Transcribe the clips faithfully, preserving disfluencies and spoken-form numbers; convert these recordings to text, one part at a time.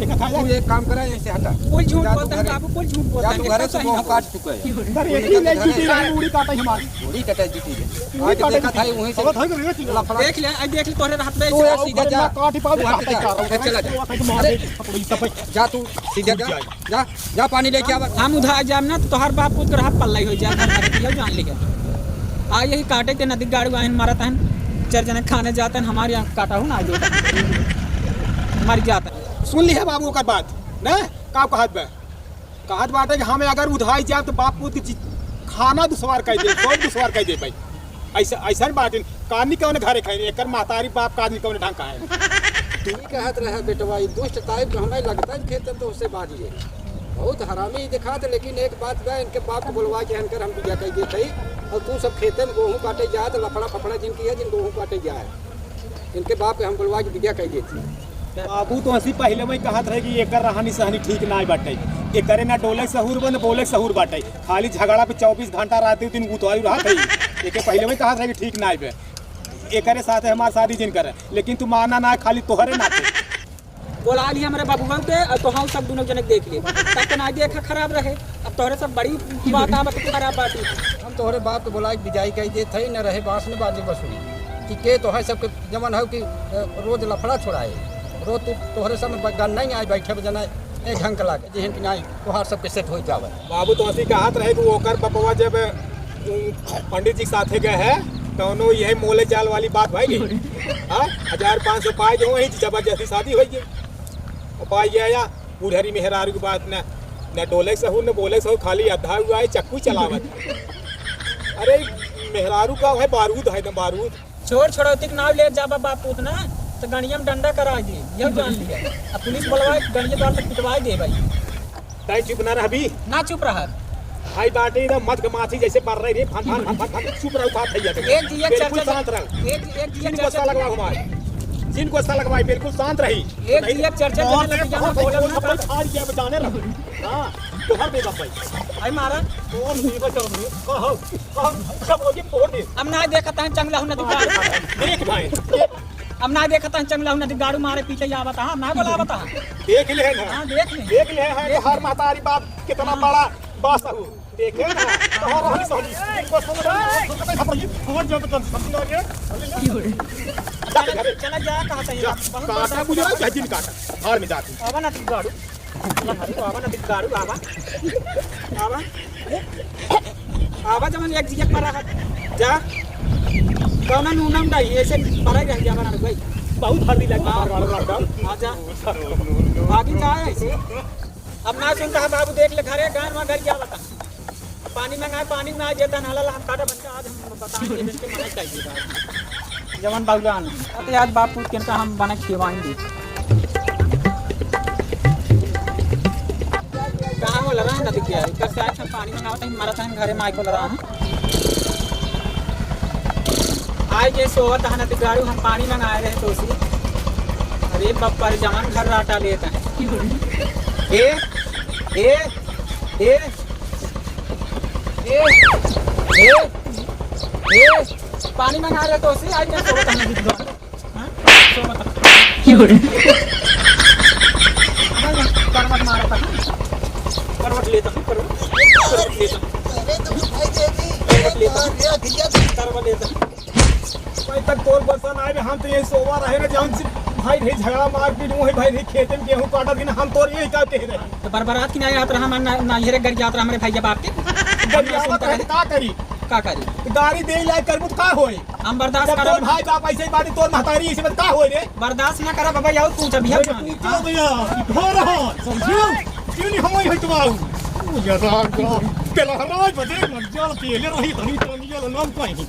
देखा था तू यार। एक काम करा, यहीं से हटा। कुल झूठ जा तू बोलता है घरे। बाबू, कुल झूठ बोलता जा है, तू घरे से सही गेहूं ना काट बोलता। चुका है। इधर एक ही ले जीती है, मुड़ी काटा है हमारी। मुड़ी कटा जीती है। मुड़ी आज काटा देखा जीती था, है। वहीं से अब भाई, अरे, लफड़ा। देख ले, आई देख ले, तोहरे हाथ में तू ऐसे यार आओ, सीधा घर जा। में काट ही पाओ, तू हट काटा जा, ही पाओ। चला जा। अरे, अरे, जा तू सीधा जा। जा, जा पानी लेके आवा। हम उधार जाम ना, तो तोहर बाप पूत के रहा पल्ला ही हो जाए, घर में रखियो, जान लिया। आ यही काटे के नदी गाड़ू आइन मारत हन, चार जने खाने जात हन, हमारे यहाँ काटा हो ना, जो मर जात हन। सुन लिहे बाबू ओकर बात, ना? का कहत बा? कहत बाटे कि हमें अगर उधाई जाए तो बाप पूत के जी-, खाना दुश्वार कर दे, सब दुश्वार कर दे भाई। ऐसा, ऐसा बात है, का आदमी कौन घरे खाए, एकर महतारी बाप का आदमी कौन ढंग का है। तू ही कहत रहे बेटवा, ई दुष्ट टाइप के हमें लगता है खेत तो उससे बाज गए। बहुत हरामी ही दिखात, लेकिन एक बात बा, इनके बाप को बुलवा के इनकर हम बिया कह देते ही, और तू सब खेते में गोहूँ काटे जात, लफड़ा फफड़ा जिनकी है, जिन गोहूँ काटे जाए, इनके बाप के हम बुलवा के बिया कह देती। बाबू तो हंसी पहले में कहत रहे कि एकर रहनी सहनी ठीक नाय बाटे, एकरे ना डोले सहूर बा, ना बोले सहूर बाटे, खाली झगड़ा पे चौबीस घंटा रात दिन उतारू रहत है। एके पहले में कहत रहे कि ठीक नाय बे। एकरे साथे हमार शादी जिन करे, लेकिन तू माना ना, खाली तोहरे नाते। बोला ली हमरे बबुआ के, और तोहार सब दुनों जने के देख ले। तब तो ना देखा खराब रहे, अब तोहरे सब बड़ी बात आवत खराब बात। हम तोहरे बाप के बोला के बिजाई कही देत हई, न रहे बांस न बाजे बंसुरी। कि के तोहरे सबके जवन हउ कि, अ, रोज लफड़ा छोड़ाए, रोज तू तोहरे सब में ब-, गन नहीं आए बैठे बजना एक ढंग के लागे, जेहन कि नहीं तोहार सबके सेट हो जावे। बाबू तो ऐसी कहत रहे कि ओकर बपवा जब, उम, पंडित जी के साथे गए है, तो उन्हों यही मोले जाल वाली बात भाई गई। हाँ, हजार पाँच सौ पाए जो वही जबरदस्ती शादी हो गई। और पाई गया या बुढ़री मेहरारू की बात न, न डोले सहू, न बोले सहू, खाली अधा हुआ है, चक्कू चलावत। अरे, मेहरारू का है, बारूद है ना, बारूद। छोड़, छोड़ौती के नाव ले जाबा बाप पूत ना, तो गणिया में डंडा करा दी, यह जान लिया। अब पुलिस बुलवा, गणिया द्वार तक पिटवा दे भाई। तै चुप ना रहबी? ना चुप रह। भाई बाटे ना, मत के माथी जैसे पर रही रे, fun, fun, fun, fun, fun, चुप रहो, बात है ये। एक जिया बिल्कुल चर्चा शांत रहो। एक, एक जिया जिन चर्चा गुस्सा लगवा हमारे, जिन गुस्सा लगवाई, बिल्कुल शांत रही। एक नहीं, जिया चर्चा बहुत जने लग जाना, बहुत बोलना बहुत बहुत हार गया, बचाने रहो। हाँ, तो हर दे भाई। आई मारा। कौन नहीं बचा नहीं? कहो, कहो, सब हो गए, फोड़ दे। हम ना देखत हैं, चंगला हूँ, नदी गाड़ू। देख भाई। हम ना देखत हैं, चंगला हूँ, नदी गाड़ू मारे पीछे ही आवत है, हम ना बोलावत है। देख ले है ना। हाँ, देख ले। देख ले है, देख तो हर ले। महतारी बाप कितना हाँ। बड़ा बासा हूँ। देखे ना, तो हर रही सहनी। इनको समझ में, फोड़ दे, तो समझ में आ गया। चला, चला जा, कहाँ से जा, बहुत काटा बड़ा मुझे ना, जा जिन काटा। हार में जाती। अब ना तू गाड़ू। आवा ना, गाड़ू, आवा। आवा। आवा, जवन एक जिया पर रहा। जा। कौनो नूनम नहीं, ऐसे पड़ा रह गया बना भाई। बहुत हल्दी लगी हाँ। मार, मार, मार, मार। हाँ, जा। आगे जा ऐसे। अब ना सुनता है बाबू, देख ले घरे, गान में घर क्या बता। पानी मंगाए, पानी में आ जाता नाला ला, हम काटा बच्चा, आज हम बताएंगे, इनके मना चाहिए बाबू। जवन बाबूलान, अते आज बाप पूत के इनका हम बना खिलवाएंगे। कहाँ वाला रहा ना दिख यार, इधर से आज हम पानी मंगावत हैं, मरत हैं, घरे माई को लड़ा हैं। आज ये सोवत है ना दिगाड़ू, हम पानी मंगाए रहे तो उसी। अरे बप्पा रे, जवान घर राटा लेत हैं। ए, ए, ए, ए, ए, ए, पानी मंगा रहे तो उसी आज मैं सोवत हूँ, नहीं तो, हाँ? सोवत हूँ। की हो रही? करवट मारा था। करवट लेता हूँ, करवट, करवट लेता हूँ। करवट लेता हूँ। करवट लेता हूँ। भाई तक तोर बरसा ना आए, हम तो ये सोवा रहे ना, जौन से भाई रही झगड़ा मारपीट, वही भाई रही खेते में गेहूं काटत दिन, हम तोर यही का कह रहे। तो बरबरात की ना याद रहा, हमार ना, ना ये रे गरियात रहा हमरे भैया बाप के। गरियात रहे तो का करी? का करी? तो गाड़ी दे लाए करबू तो का होई? हम बर्दाश्त जब करब। तोर भाई बाप ऐसे ही बात, तोर महतारी ऐसे बात का होई रे? बर्दाश्त ना करब बाबा, और पूछ अभी हम अरे जाने। पूछो भैया, हो रहा, समझियो? क्यों नहीं हम वही हटवाऊ? ओ यार, राम, राम। तेला हराज बजे मर जा, तेले रही धनी तो नहीं, ये नाम कहीं।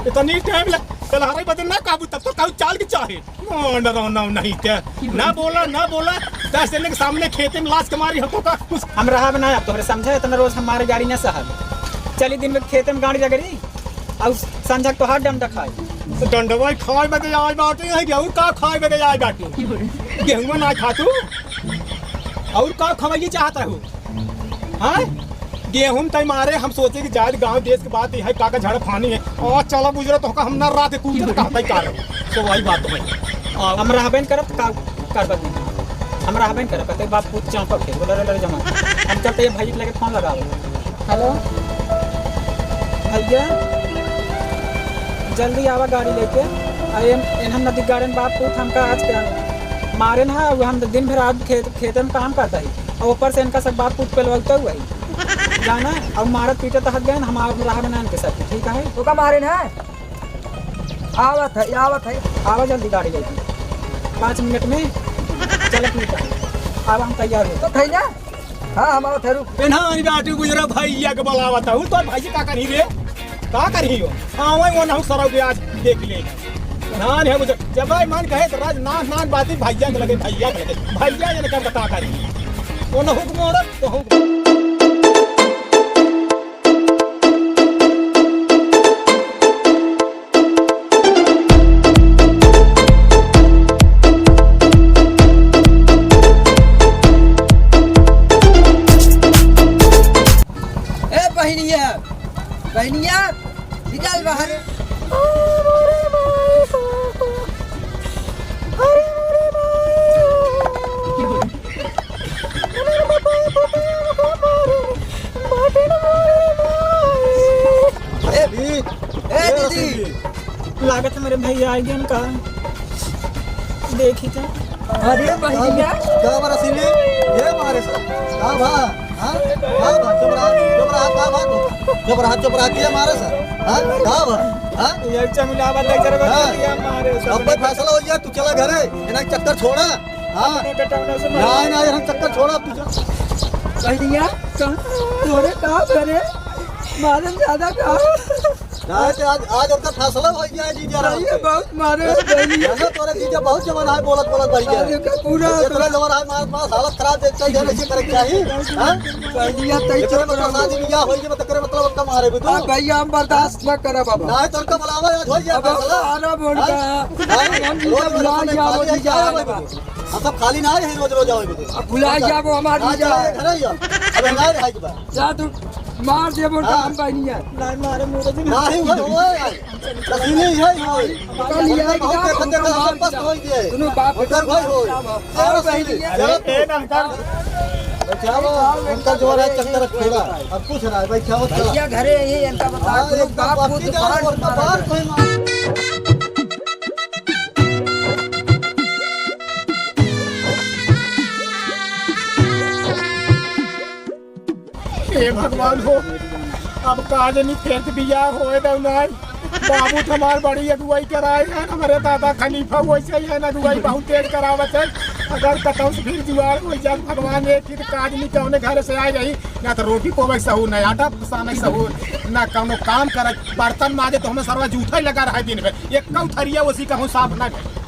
इतनी टाइम लग, तेला हराज बजे ना काबू, तब तो काबू चाल के चाहे। ना, ना, ना, ना, नहीं क्या? ना बोला, ना बोला। दस जने के सामने खेते में लाश के मारी हमको का कुछ। हम रहा बनाया, तोहरे समझे, इतना रोज हमारे गाड़ी ना सहब। चली दिन में खेते में गाड़ी रगड़ी, और संझा को हाथ डंडा खाए। तो डंडवा खाए बदे आए बाटे, है गेहूं का खाए बदे आए बाटे? गेहूं ना खा तू, और का खवाइए चाहता हो? हाँ? गेहूं तय मारे हम सोचे कि जाए गांव देश के बात है, का का झाड़ा पानी है। और चला बुजरा तो का हम ना रात कूद के कहता ही कार। तो वही बात है। और हम रहबे न करब, का करबत नहीं। हम रहबे न करब, कहते बाप पूत चापक है, बोला रे, रे जमा। हम चलते हैं भाई के लगे फोन लगाओ। हेलो भैया, जल्दी आवा गाड़ी लेके। अरे इन्हन नदी गार्डन बाप पूत हमका आज के मारे ना, वो हम दिन भर आज खेत, खेते में काम करता है। और ऊपर से इनका सब बाप पूत पेलवाता हुआ है। जाना, अब मारत पीटत हट गए, हम आव रहा ना इनके साथ, ठीक है? तो का मारे ना? आवत है, आवत है। आवा जल्दी गाड़ी लेके, पाँच मिनट में चलत निकल। अब हम तैयार हो। तो थैया? हाँ, हम आवत है, रुक। पेन्हान बाटू गुजरा भैया के बुलावत है। उ तो भैया का करी रे? का करी हो? हाँ, वही वो ना सरौ के आज देख ले। नान है मुझे, जब भाई मान कहे तो राज नान, नान बाती भैया के लगे, भैया के लगे, भैया ये कर बता करी। वो न हुक्म ऑर्डर तो हुक्म। ए बहिनिया, बहिनिया, निकल बाहर। लागत है मेरे भैया आइ गए का। देखी तो। अरे भैया। का बा रसीली? ये मारे सर। का बा? हाँ? का बा? चुप रहा, चुप रहा, का बा? चुप रहा, चुप रहा, के मारे सर? हाँ? का बा? हाँ? ये चमिला बा, देख जरा हाँ। ये मारे सर। अब भाई फैसला होइ गया, तू चला घरे, इन्हें चक्कर छोड़ा। हाँ। अपने बेटा उन्हें से ना, ना, ये हम चक्कर छोड़ा, अब तू जा। भैया, का-, तोरे का करे? मारे ज्यादा का? ना, तो आज, आज उनका फैसला होइ गया है जीजा राम भैया, से। बहुत मारे हैं भैया। है ना, तोरे जीजा बहुत जवान है, बोलत, बोलत भाई है। अरे, का पूरा इतना जवान है, मार, मार, हालत खराब देखता ही है, ऐसे करे चाहिए, हाँ? भैया, तई इतना चुप बड़ा रहो। शादी ब्याह होइ गया, मतलब, तकरे मतलब, उनका मारे भी तू। हाँ, भैया, हम बर्दाश्त न करब अब। ना, तो उनका बुलावा, आज होइ गया अब फैसला। सारा बोल हाँ? का। हाँ? हम जीजा रोज, रोज बुला हमें लिया, खाली वो है, जीजा क्या है आएगा। भाई? हम सब खाली ना आए हैं, रोज, रोज आवे बदे। अब बुला क्या? जाबो हमार ना जीजा। जाए, घर ही है। अब हमारे भाई के पास। जा तू मार देबो हाँ। काम बनिया। नहीं मारे मुझे भी नहीं, वो, वो है। कभी नहीं है, वो है। पता नहीं है कि बहुत क्या देखा, देखा, मार सब बस दिया। होइ गए। सुनो बाप उनकर भाई हो। आओ बहनी। अरे, ए, ना, उनकर, क्या वो, उनका जो है चक्कर छोड़ा। अब कुछ ना है, भाई, क्या वो चला। भैया घरे यही इनका बता, हाँ, सुनो एकदम बाप को बाकी तो क्या बाहर और मारा बाहर जाए। कोई मार हे भगवान हो, अब का जनी फेर बियाह होए दउ नाई। बाबू त हमार बड़ी अगुवाई कराए हैं, हमरे दादा खलीफा वैसे ही है ना, अगुवाई बहुत तेज करावत है। अगर कतौ से फिर जुआर होइ जात भगवान, एक ही तो का जनी कौने घर से आए रही, ना तो रोटी पोवे सहूर, ना आटा साने सहूर, ना कौनो काम करे, बर्तन माजे तो हमें सरवा जूठा ही लगा रहा है दिन में, एक कौ थरिया उसी कहूँ साफ ना करे।